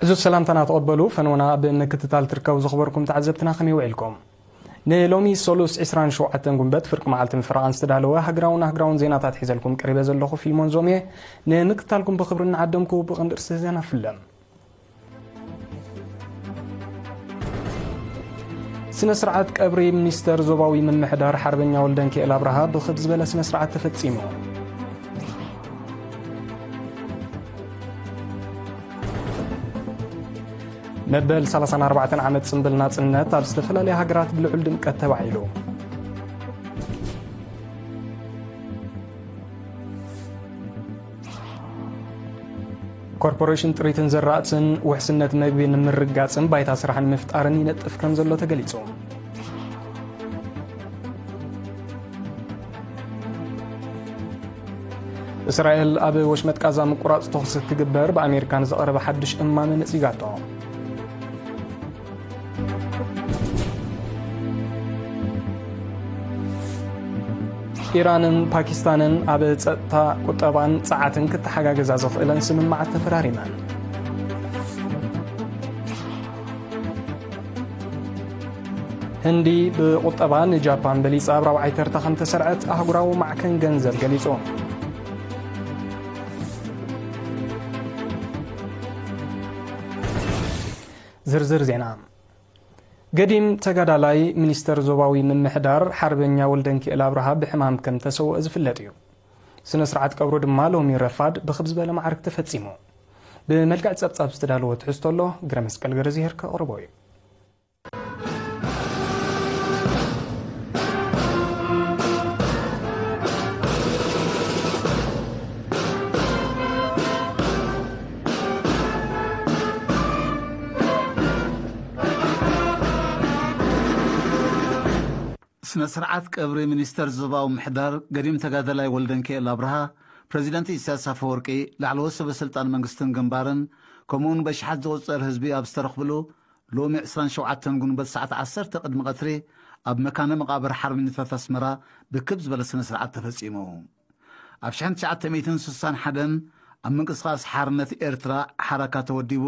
ብዙሕ ሰላምታና ተቐበሉ። ፈንወና ኣብ ምክትታል ትርከቡ ዝኽበርኩም ተዓዘብትና ከመይ ውዒልኩም? ንሎሚ ሰሉስ ዕስራን ሸውዓተን ጉንበት ፍርቂ መዓልትን ፈረቓን ዝተዳለወ ሃገራውን ኣህጉራውን ዜናታት ሒዘልኩም ቀሪበ ዘለኹ ፊልሞን ዞም እየ። ንምክትታልኩም ብኽብሪ እናዓደምኩ ብቐንዲ ርእሰ ዜና ፍለም። ስነ ስርዓት ቀብሪ ሚኒስተር ዞባዊ ምምሕዳር ሓርበኛ ወልደንኪኤል ኣብርሃ ብኽብ ዝበለ ስነ ስርዓት ተፈጺሙ። መበል ሰላሳን ኣርባዕተን ዓመት ጽምብል ናጽነት ኣብ ዝተፈላለያ ሃገራት ብልዑል ድምቀት ተባዒሉ። ኮርፖሬሽን ጥሪትን ዘራእትን ውሕስነት መግቢ ንምርጋጽን ባይታ ስራሕን ምፍጣርን ይነጥፍ ከም ዘሎ ተገሊጹ። እስራኤል ኣብ ወሽመጥ ቃዛ ምቁራጽ ተኹሲ ክትግበር ብኣሜሪካ ንዝቐረበ ሓድሽ እማመ ነጺጋቶ። ኢራንን ፓኪስታንን ኣብ ጸጥታ፣ ቁጠባን ጸዓትን ክተሓጋገዛ ዘኽእለን ስምምዓት ተፈራሪመን። ህንዲ ብቁጠባ ንጃፓን በሊጻ ኣብ ራብዓይ ተርታ ከም ተሰርዐት ኣህጉራዊ ማዕከን ገንዘብ ገሊጹ። ዝርዝር ዜና። ገዲም ተጋዳላይ ሚኒስተር ዞባዊ ምምሕዳር ሓርበኛ ወልደንኪኤል ኣብርሃ ብሕማም ከም ተሰውአ ዝፍለጥ እዩ። ስነ ስርዓት ቀብሩ ድማ ሎሚ ረፋድ ብኽብ ዝበለ ማዕርግ ተፈጺሙ። ብመልክዕ ጸብጻብ ዝተዳለወ ትሕዝቶ ኣሎ፣ ግረ መስቀል ገረዝሄር ከቕርቦ እዩ። ስነ ስርዓት ቀብሪ ሚኒስተር ዞባዊ ምሕዳር ገዲም ተጋዳላይ ወልደንኪኤል ኣብርሃ፣ ፕረዚደንት ኢሳያስ ኣፈወርቂ፣ ላዕለዎት ሰበ ስልጣን መንግስትን ግንባርን፣ ከምኡውን በሽሓት ዝቑጸር ህዝቢ ኣብ ዝተረኽብሉ፣ ሎሚ ዕስራን ሸውዓተን ጉንበት ሰዓት ዓሰርተ ቅድሚ ቀትሪ ኣብ መካነ መቓብር ሓርበኛታት ኣስመራ ብክብ ዝበለ ስነ ስርዓት ተፈጺሙ። ኣብ ሽሕን ትሽዓተ ሚእትን ስሳን ሓደን ኣብ ምንቅስቓስ ሓርነት ኤርትራ ሓራካ ተወዲቡ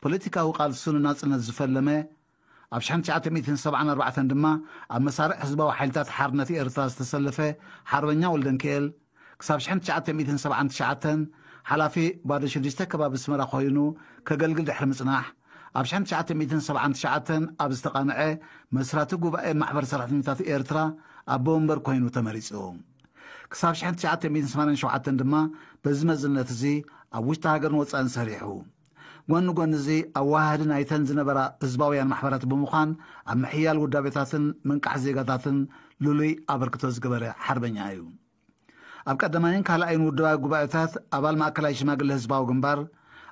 ፖለቲካዊ ቃልሱ ንናጽነት ዝፈለመ፣ ኣብ ሽሕን ትሽዓተ ሚእትን ሰብዓን ኣርባዕተን ድማ ኣብ መሳርዕ ህዝባዊ ሓይልታት ሓርነት ኤርትራ ዝተሰለፈ ሓርበኛ ወልደንኪኤል፣ ክሳብ ሽሕን ትሽዓተ ሚእትን ሰብዓን ትሽዓተን ሓላፊ ባዶ ሽዱሽተ ከባቢ ኣስመራ ኮይኑ ከገልግል ድሕሪ ምጽናሕ፣ ኣብ ሽሕን ትሽዓተ ሚእትን ሰብዓን ትሽዓተን ኣብ ዝተቓንዐ መስራቲ ጉባኤ ማሕበር ሰራሕተኛታት ኤርትራ ኣቦ ወንበር ኮይኑ ተመሪጹ። ክሳብ ሽሕን ትሽዓተ ሚእትን ሰማንያን ሸውዓተን ድማ በዚ መዝነት እዚ ኣብ ውሽጢ ሃገርን ወጻእን ሰሪሑ። ጎኒ ጎኒ እዚ ኣዋሃህዲ ናይተን ዝነበራ ህዝባውያን ማሕበራት ብምዃን ኣብ ምሕያል ውዳቤታትን ምንቃሕ ዜጋታትን ልሉይ ኣበርክቶ ዝገበረ ሓርበኛ እዩ። ኣብ ቀዳማይን ካልኣይን ውድባዊ ጉባኤታት ኣባል ማእከላይ ሽማግለ ህዝባዊ ግንባር፣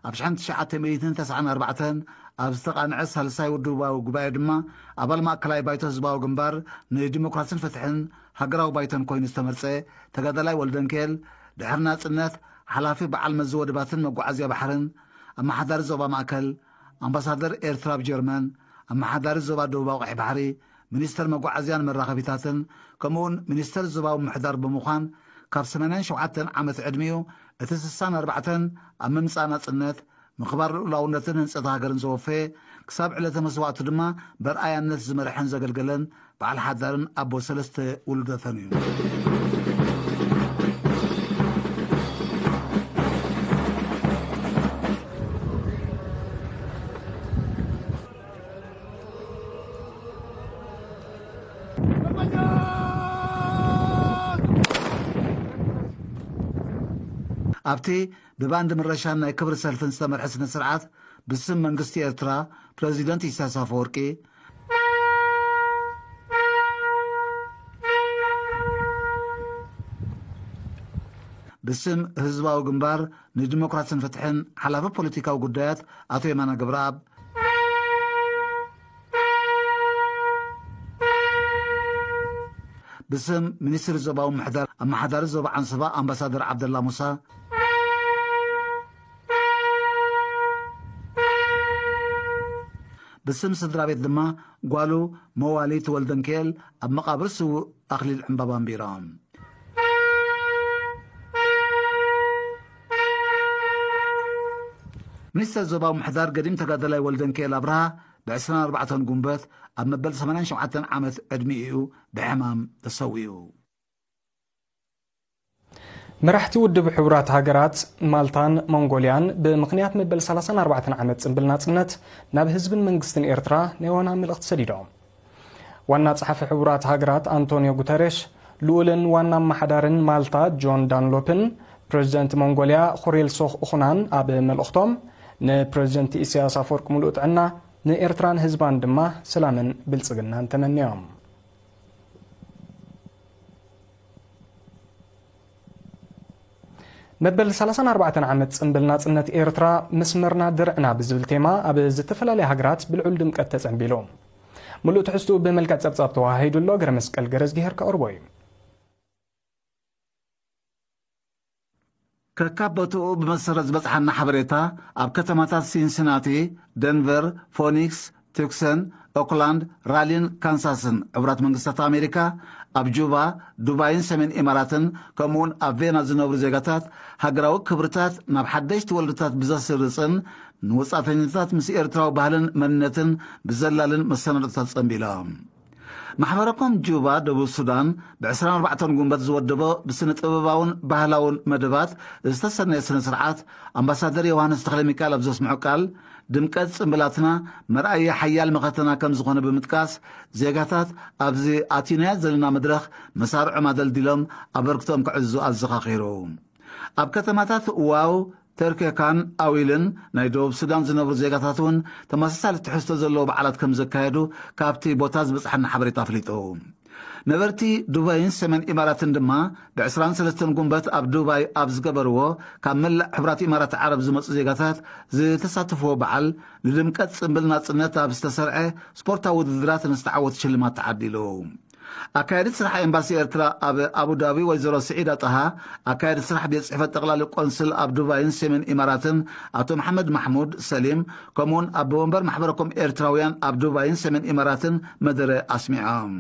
ኣብ ሽሕን ትሽዓተ ሚእትን ተስዓን ኣርባዕተን ኣብ ዝተቓንዐ ሳልሳይ ውድባዊ ጉባኤ ድማ ኣባል ማእከላይ ባይቶ ህዝባዊ ግንባር ንዲሞክራስን ፍትሕን ሃገራዊ ባይቶን ኮይኑ ዝተመርጸ ተጋዳላይ ወልደንኪኤል፣ ድሕሪ ናጽነት ሓላፊ በዓል መዚ ወደባትን መጓዓዝያ ባሕርን፣ ኣመሓዳሪ ዞባ ማእከል፣ ኣምባሳደር ኤርትራ ኣብ ጀርመን፣ ኣመሓዳሪ ዞባ ደቡባዊ ቀይሕ ባሕሪ፣ ሚኒስተር መጓዓዝያን መራኸቢታትን፣ ከምኡውን ሚኒስተር ዞባዊ ምሕዳር ብምዃን፣ ካብ ሰማንያን ሸውዓተን ዓመት ዕድሚኡ፣ እቲ ስሳን ኣርባዕተን ኣብ ምምጻእ ናጽነት፣ ምኽባር ልኡላውነትን ህንጸት ሃገርን ዘወፈየ፣ ክሳብ ዕለተ መስዋእቱ ድማ በርኣያነት ዝመርሐን ዘገልገለን በዓል ሓዳርን ኣቦ ሰለስተ ውሉዳትን እዩ። ኣብቲ ብባንድ ምረሻን ናይ ክብሪ ሰልፍን ዝተመርሐ ስነ ስርዓት፣ ብስም መንግስቲ ኤርትራ፣ ፕረዚደንት ኢሳያስ ኣፈወርቂ፣ ብስም ህዝባዊ ግንባር ንዲሞክራስን ፍትሕን ሓላፊ ፖለቲካዊ ጉዳያት ኣቶ የማነ ገብረኣብ፣ ብስም ሚኒስትሪ ዞባዊ ምሕዳር ኣመሓዳሪ ዞባ ዓንሰባ ኣምባሳደር ዓብደላ ሙሳ፣ ብስም ስድራ ቤት ድማ ጓሉ መዋሊት ወልደንኪኤል ኣብ መቓብር ስዉእ ኣኽሊል ዕምባባ ኣንቢሮም። ሚኒስተር ዞባዊ ምሕዳር ገዲም ተጋዳላይ ወልደንኪኤል ኣብርሃ ብ ዕስራን ኣርባዕተን ጉንበት ኣብ መበል ሰማንያን ሸውዓተን ዓመት ዕድሚኡ እዩ ብሕማም ተሰዊኡ። መራሕቲ ውድብ ሕቡራት ሃገራት ማልታን ሞንጎልያን ብምኽንያት መበል ሰላሳን ኣርባዕተን ዓመት ጽንብል ናጽነት ናብ ህዝብን መንግስትን ኤርትራ ናይ ዋና መልእኽቲ ሰዲዶም። ዋና ጸሓፊ ሕቡራት ሃገራት ኣንቶኒዮ ጉተሬሽ፣ ልኡልን ዋና ኣመሓዳርን ማልታ ጆን ዳንሎፕን ፕረዚደንት ሞንጎልያ ኹሬልሶኽ ኡኹናን ኣብ መልእኽቶም፣ ንፕረዚደንት ኢሳያስ ኣፈወርቂ ምሉእ ጥዕና፣ ንኤርትራን ህዝባን ድማ ሰላምን ብልጽግናን ተመንዮም። መበል ሰላሳን ኣርባዕተን ዓመት ጽንብል ናጽነት ኤርትራ፣ መስመርና ድርዕና ብዝብል ቴማ ኣብ ዝተፈላለያ ሃገራት ብልዑል ድምቀት ተጸንቢሉ። ምሉእ ትሕዝትኡ ብመልክዕ ጸብጻብ ተዋሂዱ ኣሎ። ገረመስቀል ገረዝጊሄር ከቕርቦ እዩ። ከካብ ቦትኡ ብመሰረት ዝበጽሓና ሓበሬታ፣ ኣብ ከተማታት ሲንሲናቲ፣ ደንቨር፣ ፎኒክስ፣ ቱክሰን፣ ኦክላንድ፣ ራሊን ካንሳስን ሕቡራት መንግስታት ኣሜሪካ፣ ኣብ ጁባ፣ ዱባይን ሰሜን ኢማራትን፣ ከምኡውን ኣብ ቬና ዝነብሩ ዜጋታት፣ ሃገራዊ ክብርታት ናብ ሓደሽቲ ወለዶታት ብዘስርጽን ንወጻእተኛታት ምስ ኤርትራዊ ባህልን መንነትን ብዘላልን መሰናዶታት ጸንቢሎም። ማሕበረኮም ጁባ፣ ደቡብ ሱዳን፣ ብ ዕስራን ኣርባዕተን ጉንበት ዝወደቦ ብስነ ጥበባውን ባህላውን መደባት ዝተሰነየ ስነ ስርዓት፣ ኣምባሳደር ዮሃንስ ተኽለ ሚካኤል ኣብ ዘስምዖ ቃል፣ ድምቀት ጽምብላትና መርኣያ ሓያል መኸተና ከም ዝኾነ ብምጥቃስ፣ ዜጋታት ኣብዚ ኣቲናዮ ዘለና መድረኽ መሳርዖም ኣደልዲሎም ኣበርክቶም ከዕዝዙ ኣዘኻኺሩ። ኣብ ከተማታት ዋው፣ ተርኬካን ኣዊልን ናይ ደቡብ ሱዳን ዝነብሩ ዜጋታት እውን ተመሳሳሊ ትሕዝቶ ዘለዎ በዓላት ከም ዘካየዱ ካብቲ ቦታ ዝበጽሓና ሓበሬታ ኣፍሊጡ። ነበርቲ ዱባይን ሰሜን ኢማራትን ድማ ብ ዕስራን ሰለስተን ጉንበት ኣብ ዱባይ ኣብ ዝገበርዎ፣ ካብ መላእ ሕቡራት ኢማራት ዓረብ ዝመጹ ዜጋታት ዝተሳተፍዎ በዓል፣ ንድምቀት ጽምብል ናጽነት ኣብ ዝተሰርዐ ስፖርታዊ ውድድራት ንዝተዓወቱ ሽልማት ተዓዲሉ። ኣካየዲት ስራሕ ኤምባሲ ኤርትራ ኣብ ኣቡዳቢ ወይዘሮ ስዒዳ ጣሃ፣ ኣካየዲት ስራሕ ቤት ጽሕፈት ጠቕላሊ ቆንስል ኣብ ዱባይን ሰሜን ኢማራትን ኣቶ መሓመድ ማሕሙድ ሰሊም፣ ከምኡውን ኣቦ ወንበር ማሕበረኮም ኤርትራውያን ኣብ ዱባይን ሰሜን ኢማራትን መደረ ኣስሚዖም።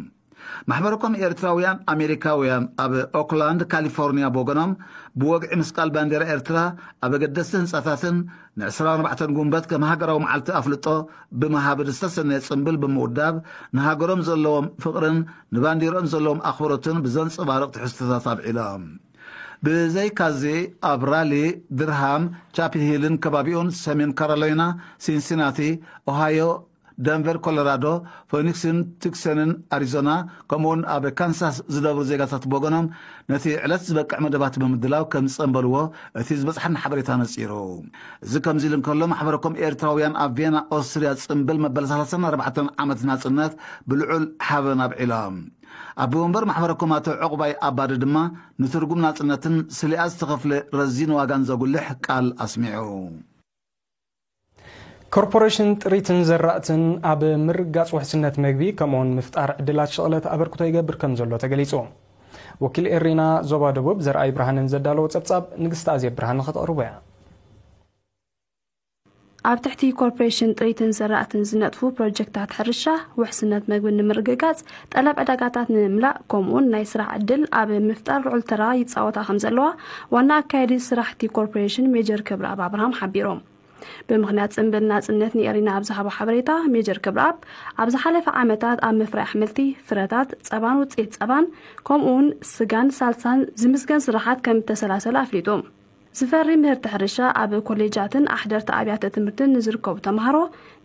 ማሕበረኮም ኤርትራውያን ኣሜሪካውያን ኣብ ኦክላንድ ካሊፎርኒያ ብወገኖም፣ ብወግዒ ምስቃል ባንዴራ ኤርትራ ኣብ ኣገደስቲ ህንጻታትን ን ዕስራን ኣርባዕተን ጉንበት ከም ሃገራዊ መዓልቲ ኣፍልጦ ብምሃብ ዝተሰነየ ጽምብል ብምውዳብ፣ ንሃገሮም ዘለዎም ፍቕርን ንባንዲርኦም ዘለዎም ኣኽብሮትን ብዘንጸባርቕ ትሕዝቶታት ኣብዒሎም። ብዘይካዚ፣ ኣብ ራሊ፣ ድርሃም፣ ቻፒል ሂልን ከባቢኡን፣ ሰሜን ካሮላይና፣ ሲንሲናቲ፣ ኦሃዮ፣ ደንቨር ኮሎራዶ፣ ፎኒክስን ቱክሰንን ኣሪዞና፣ ከምኡውን ኣብ ካንሳስ ዝነብሩ ዜጋታት ብወገኖም፣ ነቲ ዕለት ዝበቅዕ መደባት ብምድላው ከም ዝጸንበልዎ እቲ ዝበጽሓና ሓበሬታ ነጺሩ። እዚ ከምዚ ኢሉ እንከሎ፣ ማሕበረኮም ኤርትራውያን ኣብ ቬና ኦስትርያ ጽምብል መበል ሰላሳን ኣርባዕተን ዓመት ናጽነት ብልዑል ሓበን ኣብዒሎም። ኣቦ ወንበር ማሕበረኮም ኣቶ ዕቑባይ ኣባዲ ድማ፣ ንትርጉም ናጽነትን ስሊኣ ዝተኸፍለ ረዚን ዋጋን ዘጉልሕ ቃል ኣስሚዑ። ኮርፖሬሽን ጥሪትን ዘራእትን ኣብ ምርግጋጽ ውሕስነት መግቢ ከምኡውን ምፍጣር ዕድላት ሸቕለት ኣበርክቶ ይገብር ከም ዘሎ ተገሊጹ። ወኪል ኤሪና ዞባ ደቡብ ዘርኣይ ብርሃንን ዘዳለዎ ጸብጻብ ንግስቲ ኣዜብ ብርሃን ከተቕርቦ እያ። ኣብ ትሕቲ ኮርፖሬሽን ጥሪትን ዘራእትን ዝነጥፉ ፕሮጀክታት ሕርሻ፣ ውሕስነት መግቢ ንምርግጋጽ፣ ጠለብ ዕዳጋታት ንምምላእ፣ ከምኡውን ናይ ስራሕ ዕድል ኣብ ምፍጣር ልዑል ተራ ይጻወታ ከም ዘለዋ ዋና ኣካያዲ ስራሕቲ ኮርፖሬሽን ሜጀር ክብረኣብ ኣብርሃም ሓቢሮም። ብምኽንያት ጽምብል ናጽነት ንኤሪና ኣብ ዝሃቦ ሓበሬታ፣ ሜጀር ክብረኣብ፣ ኣብ ዝሓለፈ ዓመታት ኣብ ምፍራይ ኣሕምልቲ፣ ፍረታት፣ ጸባን ውጽኢት ጸባን፣ ከምኡውን ስጋን ሳልሳን ዝምስገን ስራሓት ከም እተሰላሰለ ኣፍሊጡ። ዝፈሪ ምህርቲ ሕርሻ ኣብ ኮሌጃትን ኣሕደርቲ ኣብያተ ትምህርትን ንዝርከቡ ተምሃሮ፣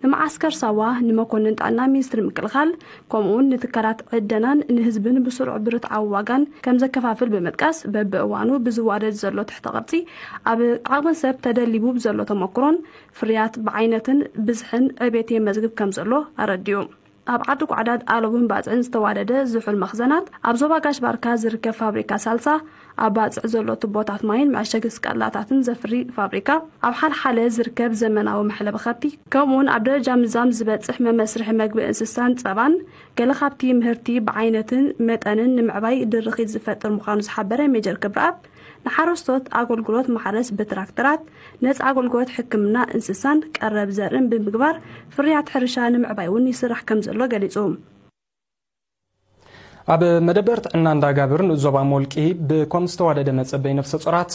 ንመዓስከር ሳዋ፣ ንመኮንን ጥዕና ሚኒስትሪ ምክልኻል፣ ከምኡውን ንትካላት ዕደናን ንህዝብን ብስሩዕ ብርትዓዊ ዋጋን ከም ዘከፋፍል ብምጥቃስ፣ በብእዋኑ ብዝዋደድ ዘሎ ትሕተ ቅርጺ፣ ኣብ ዓቕሚ ሰብ ተደሊቡ ብዘሎ ተመክሮን ፍርያት ብዓይነትን ብዝሕን ዕቤት የመዝግብ ከም ዘሎ ኣረዲኡ። ኣብ ዓዲ ጓዕዳድ ኣሎብን ባጽዕን ዝተዋደደ ዝሑል መኽዘናት፣ ኣብ ዞባ ጋሽ ባርካ ዝርከብ ፋብሪካ ሳልሳ፣ ኣብ ባጽዕ ዘሎ ቱቦታት ማይን መዐሸጊ ስቃላታትን ዘፍሪ ፋብሪካ፣ ኣብ ሓልሓለ ዝርከብ ዘመናዊ መሕለቢ ከብቲ፣ ከምኡውን ኣብ ደረጃ ምዛም ዝበጽሕ መመስርሒ መግቢ እንስሳን ጸባን፣ ገለ ካብቲ ምህርቲ ብዓይነትን መጠንን ንምዕባይ ድርኺት ዝፈጥር ምዃኑ ዝሓበረ ሜጀር ክብረኣብ፣ ንሓረስቶት ኣገልግሎት ማሕረስ ብትራክተራት፣ ነጻ ኣገልግሎት ሕክምና እንስሳን ቀረብ ዘርእን ብምግባር ፍርያት ሕርሻ ንምዕባይ እውን ይስራሕ ከም ዘሎ ገሊጹ። ኣብ መደበር ጥዕና እንዳጋብር ንዞባ ሞልቂ ብኮም ዝተዋደደ መጸበይ ነፍሰ ጾራት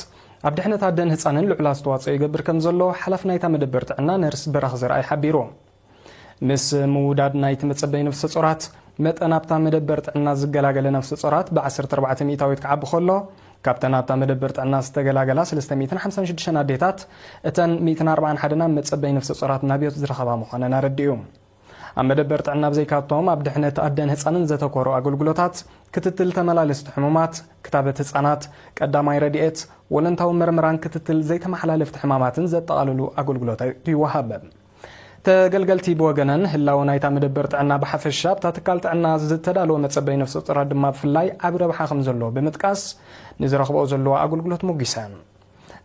ኣብ ድሕነት ኣደን ህፃንን ልዑል ኣስተዋፅኦ ይገብር ከም ዘሎ ሓላፊ ናይታ መደበር ጥዕና ነርስ በራኽ ዘርኣይ ሓቢሩ። ምስ ምውዳድ ናይቲ መፀበይ ነፍሰ ጾራት፣ መጠን ኣብታ መደበር ጥዕና ዝገላገለ ነፍሰ ጾራት ብ ዓሰርተ ኣርባዕተ ሚእታዊት ክዓቢ ከሎ፣ ካብተን ኣብታ መደበር ጥዕና ዝተገላገላ ሰለስተ ሚእትን ሓምሳን ሽዱሽተን ኣዴታት፣ እተን ሚእትን ኣርባዓን ሓደን ኣብ መጸበይ ነፍሰ ጾራት ናብዮት ዝረኸባ ምዃነን ኣረዲኡ። ኣብ መደበር ጥዕና ብዘይካቶም ኣብ ድሕነት ኣደን ህጻንን ዘተኮሩ ኣገልግሎታት፣ ክትትል ተመላለስቲ ሕሙማት፣ ክታበት ህጻናት፣ ቀዳማይ ረድኤት፣ ወለንታዊ መርመራን ክትትል ዘይተመሓላለፍቲ ሕማማትን ዘጠቓልሉ ኣገልግሎታት ይወሃብ። ተገልገልቲ ብወገነን፣ ህላወ ናይታ መደበር ጥዕና ብሓፈሻ ኣብታ ትካል ጥዕና ዝተዳለወ መጸበይ ነፍሰ ጡራት ድማ ብፍላይ ዓቢ ረብሓ ከም ዘለዎ ብምጥቃስ፣ ንዝረኽብኦ ዘለዋ ኣገልግሎት ሞጊሰን።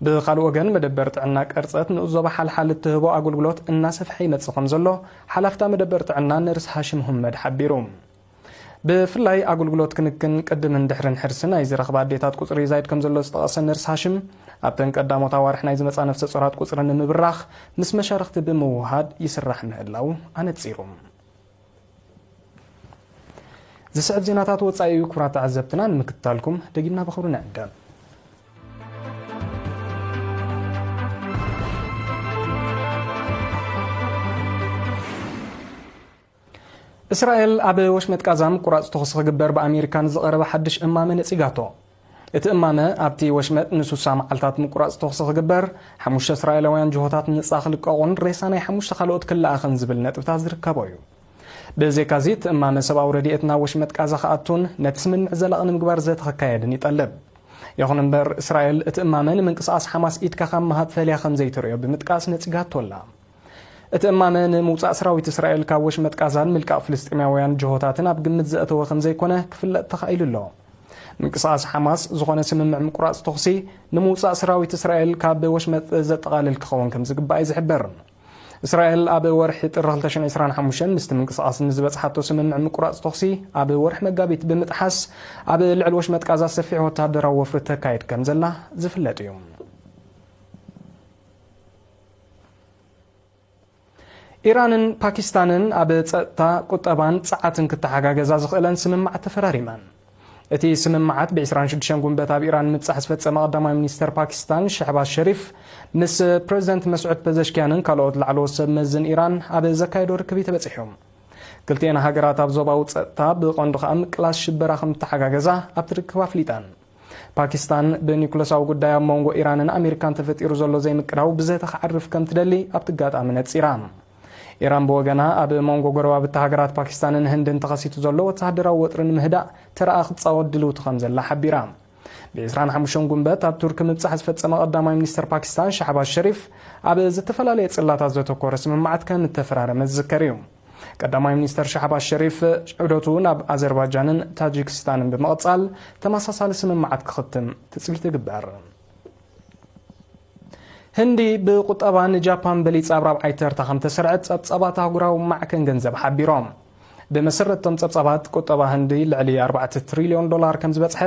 ብኻልእ ወገን፣ መደበር ጥዕና ቀርጸት ንኡስ ዞባ ሓልሓል እትህቦ ኣገልግሎት እናሰፍሐ ይመጽእ ከም ዘሎ ሓላፍታ መደበር ጥዕና ነርስ ሃሽም ሁመድ ሓቢሩ። ብፍላይ ኣገልግሎት ክንክን ቅድምን ድሕርን ሕርሲ ናይ ዝረኽባ ኣዴታት ቁጽሪ ይዛይድ ከም ዘሎ ዝጠቐሰ ነርስ ሃሽም፣ ኣብተን ቀዳሞት ኣዋርሕ ናይ ዝመጻ ነፍሰ ጾራት ቁጽሪ ንምብራኽ ምስ መሻርኽቲ ብምውሃድ ይስራሕ ምህላው ኣነጺሩ። ዝስዕብ ዜናታት ወጻኢ እዩ። ክቡራት ተዓዘብትና፣ ንምክትታልኩም ደጊምና ብኽብሪ ንዕደም። እስራኤል ኣብ ወሽመጥ ቃዛ ምቁራጽ ተኹሲ ክግበር ብኣሜሪካ ንዝቐረበ ሓድሽ እማመ ነጺጋቶ። እቲ እማመ ኣብቲ ወሽመጥ ንሱሳ መዓልታት ምቁራጽ ተኹሲ ክግበር፣ ሓሙሽተ እስራኤላውያን ጅሆታት ነጻ ክልቀቑን ሬሳ ናይ ሓሙሽተ ካልኦት ክለኣኽን ዝብል ነጥብታት ዝርከቦ እዩ። ብዘይካዚ፣ እቲ እማመ ሰብኣዊ ረድኤት ናብ ወሽመጥ ቃዛ ክኣቱን ነቲ ስምምዕ ዘላቒ ንምግባር ዘተ ክካየድን ይጠልብ። ይኹን እምበር፣ እስራኤል እቲ እማመ ንምንቅስቓስ ሓማስ ኢድካ ካብ ምሃብ ፈልያ ከም ዘይትርእዮ ብምጥቃስ ነጺጋቶ ኣላ። እቲ እማመ ንምውጻእ ሰራዊት እስራኤል ካብ ወሽመጥ ቃዛን ምልቃቕ ፍልስጤማውያን ጅሆታትን ኣብ ግምት ዘእተወ ከም ዘይኮነ ክፍለጥ ተኻኢሉ ኣሎ። ምንቅስቓስ ሓማስ ዝኾነ ስምምዕ ምቁራጽ ተኹሲ ንምውጻእ ሰራዊት እስራኤል ካብ ወሽመጥ ዘጠቓልል ክኸውን ከም ዝግባእ እዩ ዝሕበር። እስራኤል ኣብ ወርሒ ጥሪ ክልተ ሽሕን ዕስራን ሓሙሽተን ምስቲ ምንቅስቓስ ንዝበጽሓቶ ስምምዕ ምቁራጽ ተኹሲ ኣብ ወርሒ መጋቢት ብምጥሓስ ኣብ ልዕሊ ወሽመጥ ቃዛ ሰፊሕ ወታደራዊ ወፍሪ ተካይድ ከም ዘላ ዝፍለጥ እዩ። ኢራንን ፓኪስታንን ኣብ ጸጥታ፣ ቁጠባን ጸዓትን ክተሓጋገዛ ዝኽእለን ስምምዓት ተፈራሪመን። እቲ ስምምዓት ብ ዕስራን ሽዱሽተን ጉንበት ኣብ ኢራን ምብጻሕ ዝፈጸመ ቀዳማይ ሚኒስተር ፓኪስታን ሸህባዝ ሸሪፍ ምስ ፕረዚደንት መስዑድ ፐዘሽኪያንን ካልኦት ላዕለዎት ሰብ መዝን ኢራን ኣብ ዘካየዶ ርክብ እዩ ተበጺሑ። ክልቲኤን ሃገራት ኣብ ዞባዊ ጸጥታ፣ ብቐንዱ ከኣ ምቅላስ ሽበራ ከም እተሓጋገዛ ኣብቲ ርክብ ኣፍሊጠን። ፓኪስታን ብኒኩለሳዊ ጉዳይ ኣብ መንጎ ኢራንን ኣሜሪካን ተፈጢሩ ዘሎ ዘይምቅዳው ብዘተ ክዓርፍ ከም ትደሊ ኣብቲ ኣጋጣሚ ነጺራ። ኢራን ብወገና፣ ኣብ መንጎ ጎረባብቲ ሃገራት ፓኪስታንን ህንድን ተኸሲቱ ዘሎ ወተሃደራዊ ወጥሪ ንምህዳእ ተራኣ ክትጻወት ድልውቲ ከም ዘላ ሓቢራ። ብ ዕስራን ሓሙሽተን ጉንበት ኣብ ቱርክ ምብጻሕ ዝፈጸመ ቀዳማይ ሚኒስተር ፓኪስታን ሻህባዝ ሸሪፍ፣ ኣብ ዝተፈላለየ ጽላታት ዘተኮረ ስምምዓት ከም እተፈራረመ ዝዝከር እዩ። ቀዳማይ ሚኒስተር ሻህባዝ ሸሪፍ ዑደቱ ናብ ኣዘርባጃንን ታጂክስታንን ብምቕጻል፣ ተመሳሳሊ ስምምዓት ክኽትም ትጽቢት ይግበር። ህንዲ ብቁጠባ ንጃፓን በሊጻ ኣብ ራብዓይ ተርታ ከም ተሰርዐት ጸብጻባት ኣህጉራዊ ማዕከን ገንዘብ ሓቢሮም። ብመሰረት እቶም ጸብጻባት፣ ቁጠባ ህንዲ ልዕሊ ኣርባዕተ ትሪልዮን ዶላር ከም ዝበጽሐ፣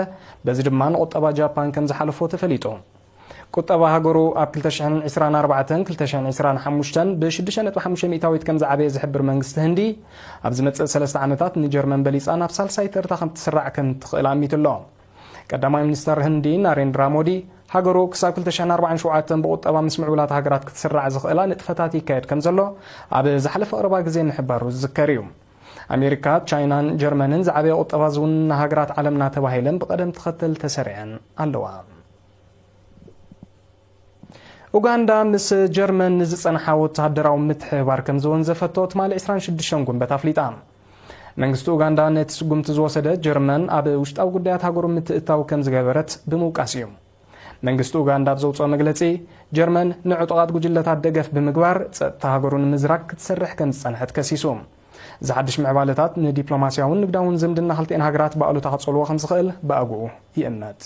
በዚ ድማ ንቁጠባ ጃፓን ከም ዝሓለፎ ተፈሊጡ። ቁጠባ ሃገሩ ኣብ ክልተ ሽሕን ዕስራን ኣርባዕተን ክልተ ሽሕን ዕስራን ሓሙሽተን ብ ሽዱሽተ ነጥቢ ሓሙሽተ ሚእታዊት ከም ዝዓበየ ዝሕብር መንግስቲ ህንዲ፣ ኣብ ዝመጽእ ሰለስተ ዓመታት ንጀርመን በሊጻ ናብ ሳልሳይ ተርታ ከም ትስራዕ ከም ትኽእል ኣሚቱ ኣሎ። ቀዳማይ ሚኒስተር ህንዲ ናሬንድራ ሞዲ፣ ሃገሩ ክሳብ ክልተ ሽሕን ኣርባዓን ሸውዓተን ብቁጠባ ምስ ምዕቡላት ሃገራት ክትስራዕ ዝኽእላ ንጥፈታት ይካየድ ከም ዘሎ ኣብ ዝሓለፈ ቀረባ ግዜ ምሕባሩ ዝዝከር እዩ። ኣሜሪካ፣ ቻይናን ጀርመንን ዝዓበየ ቁጠባ ዝውንና ሃገራት ዓለምና ተባሂለን ብቐደም ተኸተል ተሰሪዐን ኣለዋ። ኡጋንዳ ምስ ጀርመን ንዝጸንሓ ወተሃደራዊ ምትሕብባር ከም ዝወንዘፈቶ ትማሊ ዕስራን ሽዱሽተን ጉንበት ኣፍሊጣ። መንግስቲ ኡጋንዳ ነቲ ስጉምቲ ዝወሰደ፣ ጀርመን ኣብ ውሽጣዊ ጉዳያት ሃገሩ ምትእትታው ከም ዝገበረት ብምውቃስ እዩ። መንግስቲ ኡጋንዳ ኣብ ዘውጽኦ መግለጺ፣ ጀርመን ንዕጡቓት ጉጅለታት ደገፍ ብምግባር ጸጥታ ሃገሩ ንምዝራግ ክትሰርሕ ከም ዝጸንሐት ከሲሱ። እዚ ሓድሽ ምዕባለታት ንዲፕሎማስያውን ንግዳውን ዝምድና ክልቲኤን ሃገራት ብኣሉታ ክጸልዎ ከም ዝኽእል ብኣግኡ ይእመት።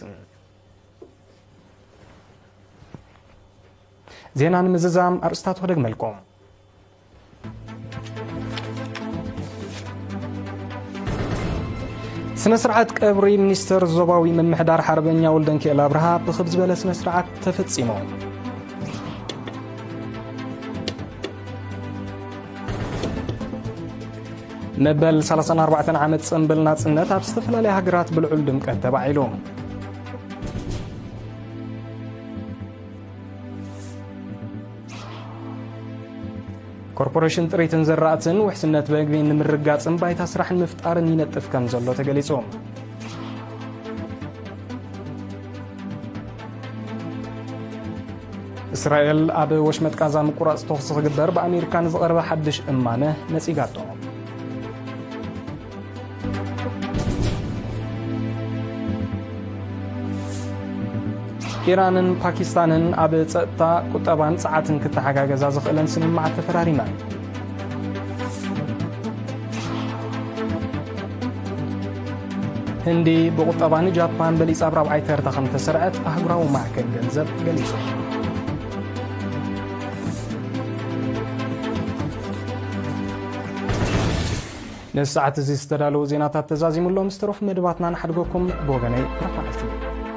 ዜና ንምዝዛም ኣርእስታቱ ክደግመልኩም። ስነ ስርዓት ቀብሪ ሚኒስተር ዞባዊ ምምሕዳር ሓርበኛ ወልደንኪኤል ኣብርሃ ብኽብ ዝበለ ስነ ስርዓት ተፈጺሙ። መበል ሰላሳን ኣርባዕተን ዓመት ጽምብል ናጽነት ኣብ ዝተፈላለያ ሃገራት ብልዑል ድምቀት ተባዒሉ። ኮርፖሬሽን ጥሪትን ዘራእትን ውሕስነት መግቢ ንምርጋጽን ባይታ ስራሕን ምፍጣርን ይነጥፍ ከም ዘሎ ተገሊጹ። እስራኤል ኣብ ወሽመጥ ቃዛ ምቁራጽ ተኹሲ ክግበር ብኣሜሪካ ንዝቐረበ ሓድሽ እማመ ነጺጋቶ። ኢራንን ፓኪስታንን ኣብ ጸጥታ፣ ቁጠባን ጸዓትን ክተሓጋገዛ ዝኽእለን ስምምዓት ተፈራሪመን። ህንዲ ብቁጠባ ንጃፓን በሊጻ ኣብ ራብዓይ ተርታ ከም ተሰርዐት ኣህጉራዊ ማዕከን ገንዘብ ገሊጹ። ነዚ ሰዓት እዚ ዝተዳለዉ ዜናታት ተዛዚሙ ኣሎ። ምስ ተረፉ መደባትና ንሓድገኩም። ብወገነይ ፕሮፋይል